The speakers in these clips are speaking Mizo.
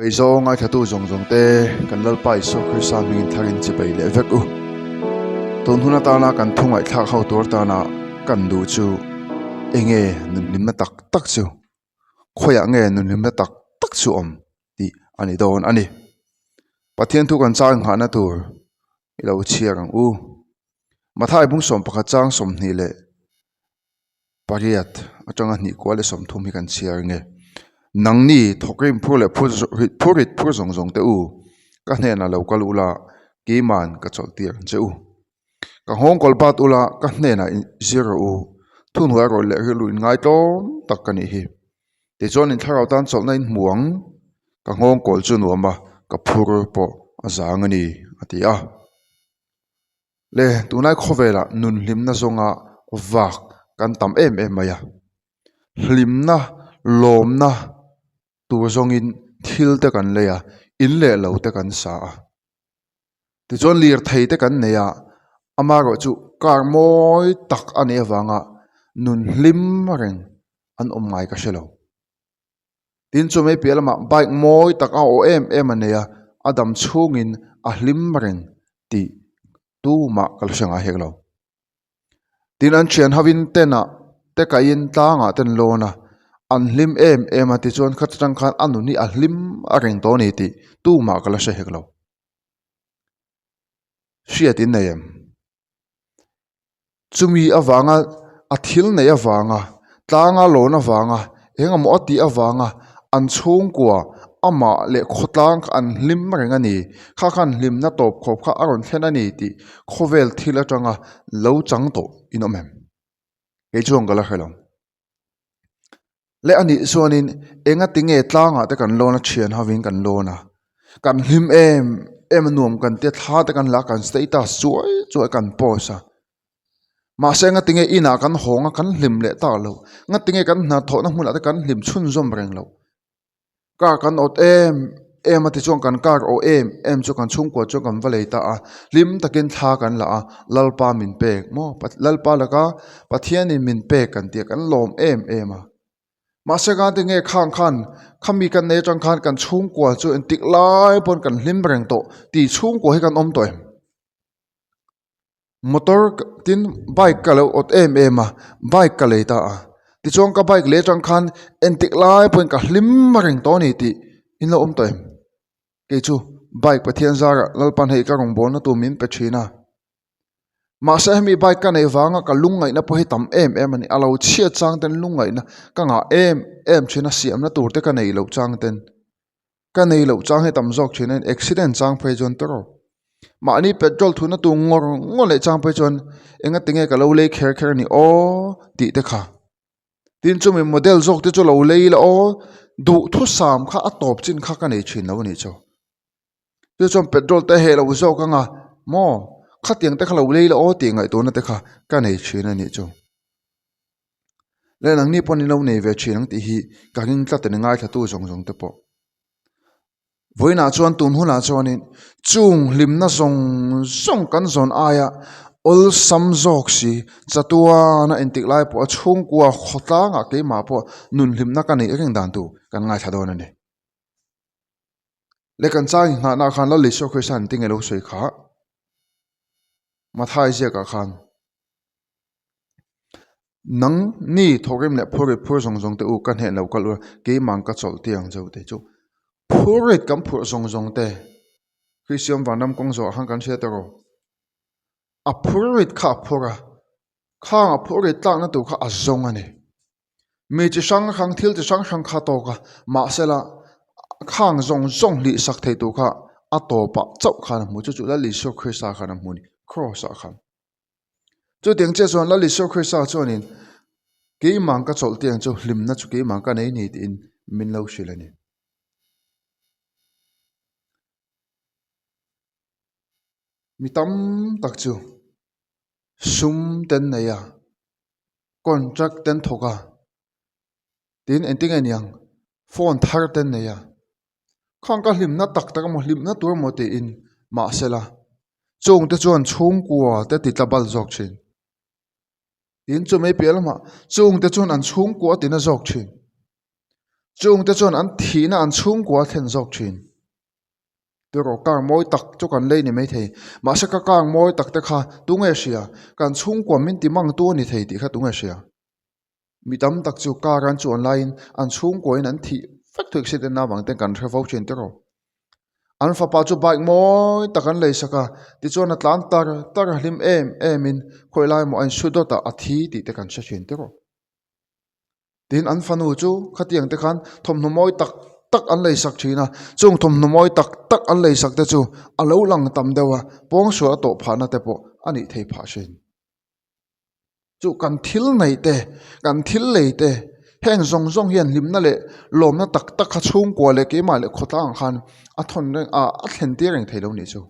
Peizawng ngaithlatu zawng zawng te, kan Lalpa Isua Krista hmingin tharin chi bei leh vek u. Tun hun atana kan thu ngaihthlak ho tur atana kan duh chu enge nunhlimna tak tak chu, khawiah nge nunhlimna tak tak chu awm tih a ni dawn a ni. Pathian thu kan chang nghahna tur i lo chhiar ang u. Mathai bung 11 chang 20 leh pariat atanga hnih kual leh 30 hi kan chhiar nge. Nangni thawkrim phur leh phur phur rit phur zawng zawng te u, ka hnenah lo kal ula keiman ka chawlh tir ang che u. Ka nghawng kawl bat ula ka hnenah zir rawh u, thuhnuai rawh leh rilru in ngaitlawm tak ka nih hi. Tichuan in thlarau tan chawlhna in hmu ang, ka nghawng kawl chu nuam a, ka phur pawh a zang a ni, a ti a. Le tunlai khawvelah nun hlimna zawnga vak kan tam em em mai a, hlimna lawmna tur zawngin thil te kan lei a, in leh lo te kan sa a. Tichuan lirthei te kan nei a, amaherawh chu car mawi tak a nih avanga nun hlim reng an awm ngai ka hre lo. Tin chu mai piah lamah bike mawi tak a awh em em a nei a, a dam chhungin a hlim reng tih tumah ka la hre ngai hek lo. Tin an thian ho in tent ah te kaihin tlangah te an lawn a, an hlim em em a tichuan kha chutang khan a nun hi a hlim a reng tawh a ni tih tumah ka la hre hek lo. Hriat in nei em? Chumi avanga a thil neih avanga tlanga lawn avanga eng emaw a tih avanga an chhungkua amah leh khawtlang kha an hlim reng a ni. Kha khan hlimna tawp khawp kha a rawn thlen a ni tih khawvel thil atanga lo chang tawh in awm em? Kei chuan ka la hre lo. Leh anih chuanin enga tinge tlangah te kan lawn a thian hovin kan lawn a, kan hlim em em a nuam kan tia thla te kan la a kan status chuai chuai kan post a mahse enga tinge inah kan hawng a kan hlim leh tak lo enga tinge kan hnathawhna hmunah te kan hlim chhunzawm reng lo. Car kan awt em em a tichuan kan car awh em em chu kan chhungkua chuan kan va lei ta a, hlim takin thla kan la a, Lalpa min pek maw Lalpa laka Pathianin min pek kan tih a kan lawm em em a. Mahse khan tinge khang khan khami kan nei atang khan kan chhungkua chu engtik lai pawn kan hlim reng tawh tih chhungkua hi kan awm tawh em? Motor tin bike ka lo awt em em a bike ka lei ta a tichuan ka bike lei atang khan entik lai pawhin ka hlim reng tawh a ni tih in lo awm tawh em kei chu bike Pathian zarah Lalpan hei ka rawngbawlna tur min pe thin a mahse hemi bike ka neih vanga ka lungngaihna pawh hi tam em em a ni a lo chhiat chang ten lungngaihna ka ngah em em thin a siamna tur te ka neih loh chang ten. Ka nei loh chang hi tam zawk thin a accident chang phei chuan tawrh mahni petrol thuna tur ngawr ngawr leh chang phei chuan enga tinge ka lo lei kher kher a ni aw tih te kha tin chumi model zawk te chu lo lei ila aw duhthusam kha a tawp chin kha ka nei thin lo a nih chu chu chuan petrol te heh lo zawk anga maw khatiang te kha lo lei ila aw tih ngaihtuahna te kha ka nei thin a nih chu. Leh nangni pawh an lo nei ve thin ang tih hi ka ring tlat a ni ngaithlatu zawng zawng te pawh. Vawiinah chuan tun hunah chuanin chung hlimna zawng zawng kan zawn aia awlsam zawk si chatuana entik lai pawh a chhungkua khawtlangah keimah pawh nun hlimna ka neih reng dan tur kan ngaithla dawn a ni. Leh kan chang inghahna khan Lal Isua Krista an tinge lo sawi kha Mathai ziakah khan Nang ni thawkrim leh phurrit phur zawng zawng te u ka hneh lo kal ula keimah ka chawlh tih ang cheu te chu phurrit kan phurh zawng zawng te Kristian vanram kawng zawhah khan kan hria ta rawh a phurrit kha a phur a khang a phurrit tlakna tur kha a zawng a ni. Mi chi hrang hrang thil chi hrang hrang kha tawk a mahsela khang zawng zawng hlih sak thei tur kha a tawpah chauh khan a hmu chu chu Lal Isua Krista khan a hmu a ni cross ah khan chutiang chiah chuan Lal Isua Krista chuanin keimah ka chawlh tih ang chu hlimna chu keimah ka nei ni tiin min lo hrilh a ni. Mi tam tak chu sum ten nei a. Contract te an thawk a, tin engtin nge niang phone thar te an nei a, khang ka hlimna tak tak emaw hlimna tur emaw tiin mahsela chung te chuan chhungkua te ti tla bal zawk thin tin chu mai piah lamah chung te chuan an chhungkua a tina zawk thin. Chungte chuan an thihna an chhungkua a thlen zawk thin. Tiraw car mawi tak chu kan lei ni maithei. Mahse ka car mawi tak te kha tunge hria? Kan chhungkua min ti mangtu a ni thei tih kha tunge hria? Mi tam tak chu car an chuan laiin an chhungkuain an thih vek thu accident avang ten kan hre fo thin tiraw. An fapa chu bike mawi tak an lei sak a, tichuan a tlan tar tar a hlim em em in khawi lai maw a insu dawt a, a thi tih te kan hre thin tiraw. Tin, an fanu chu khatiang te khan thawmhnaw mawi tak tak an lei sak thin a, chung thawmhnaw mawi tak tak an lei sak te chu a lo lang tam deuh a, pawngsual a tawh phahna te pawh a nih thei phah thin. Chu kan thil neih te, kan thil lei te, heng zawng zawng hian hlimna leh lawmna tak tak kha chhungkua leh keimah leh khawtlang ah khan a thawn reng a, a thlen tir reng thei lo nih chu.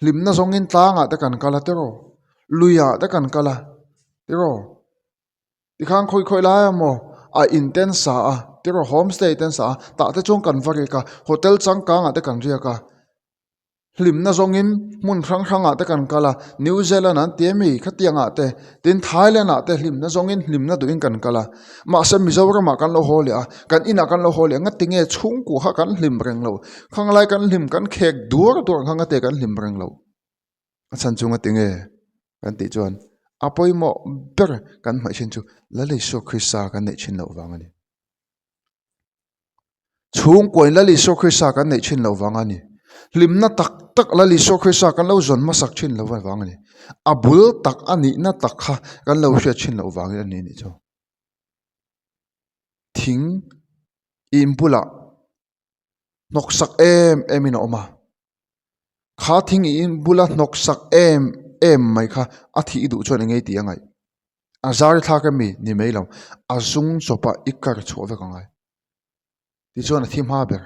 Hlimna zawngin tlangah te kan kal a tiraw, luiah te kan kal a tiraw, tikhan khawi khawi lai emaw a in te an sa a tiraw homestay te an sa a tah te chuan kan va riak a hotel changkangah te kan riak a. Hlimna zawngin hmun hrang hrangah te kan kal a, New Zealand an ti ami khatiangah te, tin Thailand ah te hlimna zawngin hlimna duhin kan kal a. Mahse Mizoramah kan lo haw leh a, kan inah kan lo haw leh a, ngatinge chhungkua kha kan hlim reng lo, khanglai kan hlim kan khek duar duar ang kha ngate kan hlim reng lo. A chhan chu ngatinge kan tih chuan a pawimawh ber kan hmaih thin chu Lal Isua Krista kan neih thin loh vang a ni. Chhungkuain Lal Isua Krista kan neih thin loh vang a ni. Hlimna tak tak Lal Isua Krista kan lo zawn hmasak thin loh vang a ni. A bul tak a nihna tak kha kan lo hriat thin loh vangin a ni nih chu. Thing in bulah hnawksak em em in a awm a. Kha thing in bula hnawksak em em mai kha a thih duh chuan eng nge tih a ngaih. A zar thlak em mi ni mai lo a zung chawp a i kar chhuah vek angai tichuan a thi hma ber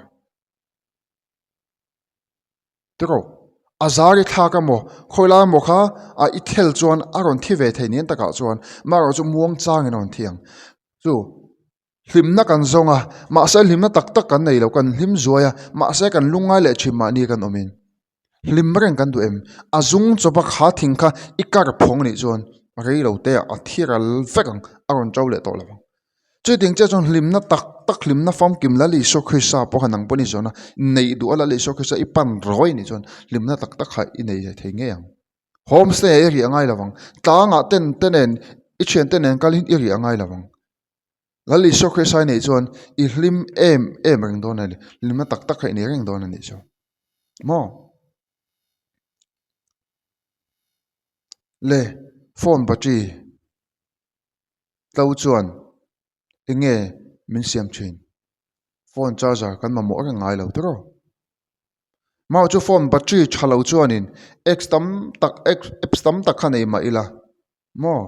tiraw a zar i thlak emaw khawi lai emaw kha a i thel chuan a rawn thi ve thei nen takah chuan amaherawhchu chu muang changin a rawn thi ang chu. Hlimna kan zawng a, mahse hlimna tak tak kan nei lo, kan hlim zuai a, mahse kan lungngai leh thin mahni kan awmin. Hlim reng kan duh em? A zung chawpa kha thing kha i kar phawng anih chuan rei lo te ah a thi ral vek ang, a rawn to leh tawh lo ang. Chuting chiah chuan hlimna tak tak, hlimna famkim Lal Isua Krista pawh kha nang pawn i zawn a, neih duh a Lal Isua Krista i pan rawi anih chuan hlimna tak tak kha i nei thei ngei ang. Homestay ah i riah ngai lo ang, tlangah ten te nen i thiante nen kalin i riah ngai lo ang. Lal Isua Krista i neih chuan i hlim em em reng dawn a ni, hlimna tak tak kha i nei reng dawn a nih chu. Maw? Le, phone battery tlo chuan eng nge min siam thin? Phone charger kan mamawh reng ngai lo tiraw? Mau chu phone battery tha lo chuanin apps tam tak apps tam tak kha nei mah ila maw?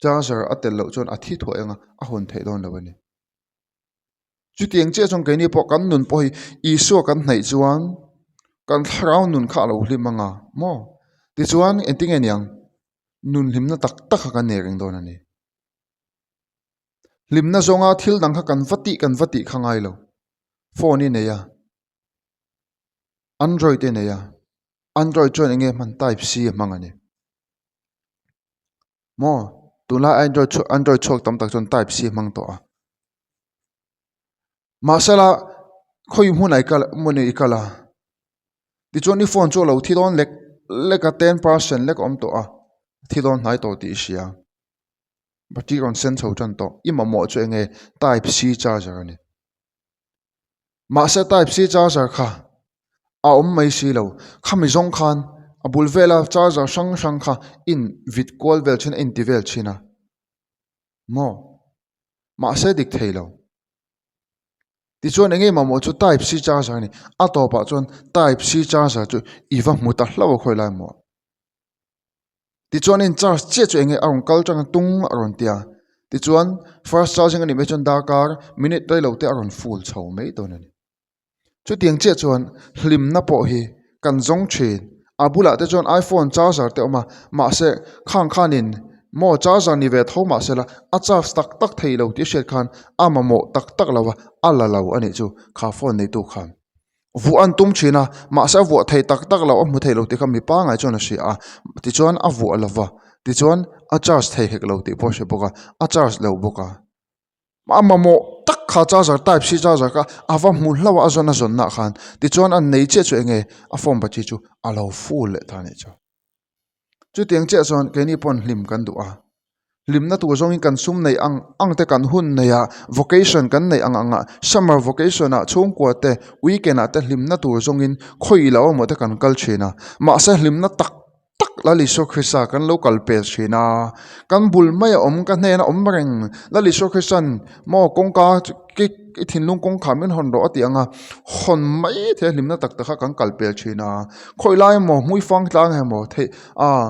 Charger a tel loh chuan a thi thuah eng a, a hawn theih dawn lo a ni. Chutiang chiah chuan keini pawh kan nun pawh hi Isua kan hnaih chuan kan thlarau nun kha a lo hlim ang a maw? Tichuan engtin nge niang? Nun hlimna tak tak kha kan nei reng dawn a ni. Hlimna zawnga thil dang kha kan va tih kan va tih kha ngai lo. Phone i nei a, Android i nei a, Android chuan eng nge hman type C a hmang a ni. Maw tunlai android chhuak android chhuak tam tak chuan type c a hmang tawh a mahsela khawi hmunah i kal hmun i kal a tichuan i phone chu a lo thi dawn lek lek a ten percent lek a awm tawh a thi dawn hnai tawh tih i hria battery rawn sen chho tan tawh i mamawh chu eng nge type c charger a ni. Mahse type C charger kha a awm mai si lo, khami zawng khan a bul vela charger hrang hrang kha in vit kual vel thin a in ti vel thin a maw mahse dik thei lo tichuan eng nge mamawh chu type C charger a ni a tawpah chuan type C charger chu i va hmu ta hlauh a khawi lai maw Tichuan in charge chiah chu enge a rawn kal tang a tung a rawn ti a, tichuan first charging a nih mai chuan darkar minute rei lo te a rawn full chho mai dawn a ni. Chutiang chiah chuan hlimna pawh hi kan zawng thin, a bulah te chuan iphone charger te a awm a, mahse khang khanin maw charger ni ve tho mahse la a charge tak tak thei lo tih hriat khan a mamawh tak tak lo a, a la lo a nih chu kha phone neitu khan. Vuah an tum thin a, mahse a vuah thei tak tak lo, a hmu thei lo tih kha mi pangngai chuan a hria a, tichuan a vuah lo va, tichuan a charge thei hek lo tih pawh a hre bawk a, a charge lo bawk a. A mamawh tak kha charger type c charger kha a va hmu hlauh a a zawn a zawn nah khan tichuan an nei chiah chu eng nge a phone battery chu a lo full leh ta a nih chu. Chutiang chiah chuan keini pawn hlim kan duh a, hlimna tur zawngin kan sum neih ang ang te kan hun neih a vacation kan neih ang ang ah summer vacation ah chhungkua te weekend ah te hlimna tur zawngin khawi lo emaw te kan kal thin a mahse hlimna tak tak Lal Isua Krista kan lo kal pel thin a, kan bul maia awm ka hnena awm reng Lal Isua Krista'n maw kawngka kik i thinlung kawngkhar min hawn rawh a tih ang a, hawn mai thei a hlimna tak tak kha kan kal pel thin a, khawi lai emaw hmuifang tlang emaw theih ah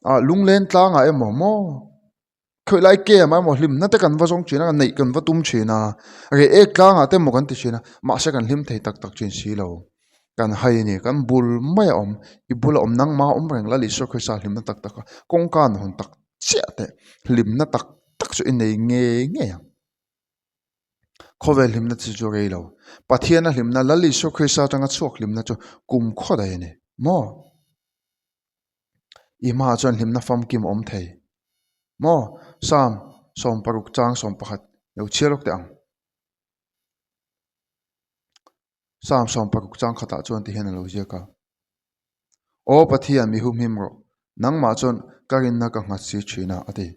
ah lunglen tlangah emaw maw khawi lai kem ah emaw hlimna te kan va zawng thin a neih kan va tum thin a, reh ek tlangah te emaw kan ti thin a, mahse kan hlim thei tak tak thin si lo, kan hai a ni, kan bul mai a awm, i bula awm nangma awm reng Lal Isua Krista hlimna tak tak a kawngka an hawn tak chiah teh hlimna tak tak chu i nei ngei ngei ang. Khawvel hlimna chu chu rei lo. Pathiana hlimna, Lal Isua Krista atanga chhuak hlimna chu kum khaw daih a ni. Maw? I hmaah chuan hlimna famkim a awm thei. Maw? Psalm 60 chang 11 lo chhiar lawk teh ang. Psalm 60 chang khatah chuan ti hian a lo ziak a. Aw Pathian, mi humhim rawh, nangmah chuan ka rinna ka nghat si thin a, a ti.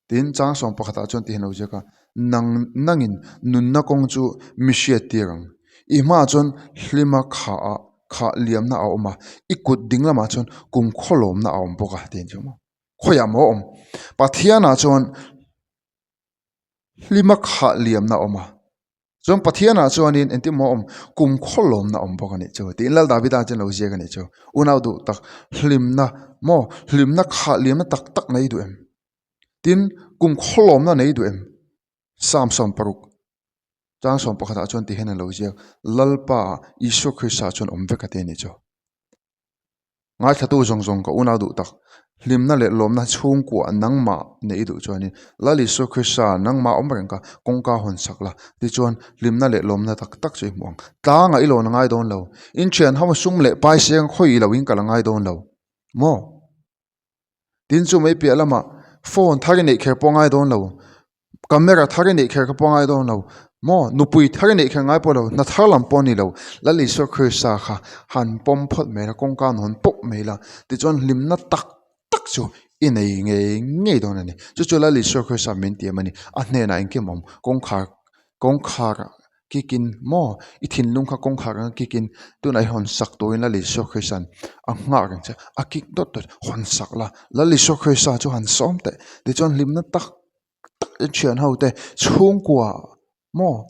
Tin, chang 11 ah chuan ti hian a lo ziak a, Nang, nangin nunna kawng chu mi hriat tir ang. I hmaah chuan hlima khah ah, khah liamna a awm a, i kut ding lamah chuan kum khawlawmna a awm bawk a, tiin chu maw. Khawiah maw a awm? Pathianah chuan hlima khah liamna a awm a. Chuan Pathianah chuanin engtin maw a awm? Kum khawlawmna a awm bawk a nih chu. Tiin Lal Davida chuan a lo ziak a nih chu. Unau duh tak, hlimna maw? Hlimna khah liamna tak tak nei duh em? Tin, kum khawlawmna nei duh em? Psalm 60 chang 11 ah chuan ti hian a lo ziak, Lalpa Isua Krista chuan awm vek a ti a nih chu. Ngaithlatu zawng zawng ka unau duh tak, hlimna leh lawmna chhungkua nangmah neih i duh chuanin Lal Isua Krista nangmah awm reng kha kawngka hawn sak la, tichuan hlimna leh lawmna tak tak chu i hmu ang. Tlangah i lawn a ngai dawn lo, inthian ho sum leh pai seng khawi loin kal a ngai dawn lo maw? Tin chu mai piah lamah phone thar i neih kher pawh a ngai dawn lo, camera thar i neih kher kha pawh a ngai dawn lo maw nupui thar i neih kher ngai pawh lo hna thar lam pawh a ni lo Lal Isua Krista kha han pawm phawt mai la kawngka an hawn pawp mai la tichuan hlimna tak tak chu i nei ngei ngei dawn a ni chu chu Lal Isua Krista min ti em a ni a hnenah engkim a awm kawngkhar kawngkhar Kikin maw? I thinlung kha kawngkhar anga kikin tunah i hawn sak turin Lal Isua Krista'n a nghah reng che, a kik dawt dawt, hawn sak la, Lal Isua Krista chu han sawm teh, tichuan hlimna tak tak i thian ho te chhungkua maw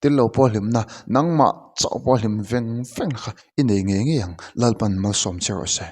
tel lo pawh hlimna, nangmah chauh pawh hlim veng veng kha i nei ngei ngei ang, Lalpan malsawm che rawh se.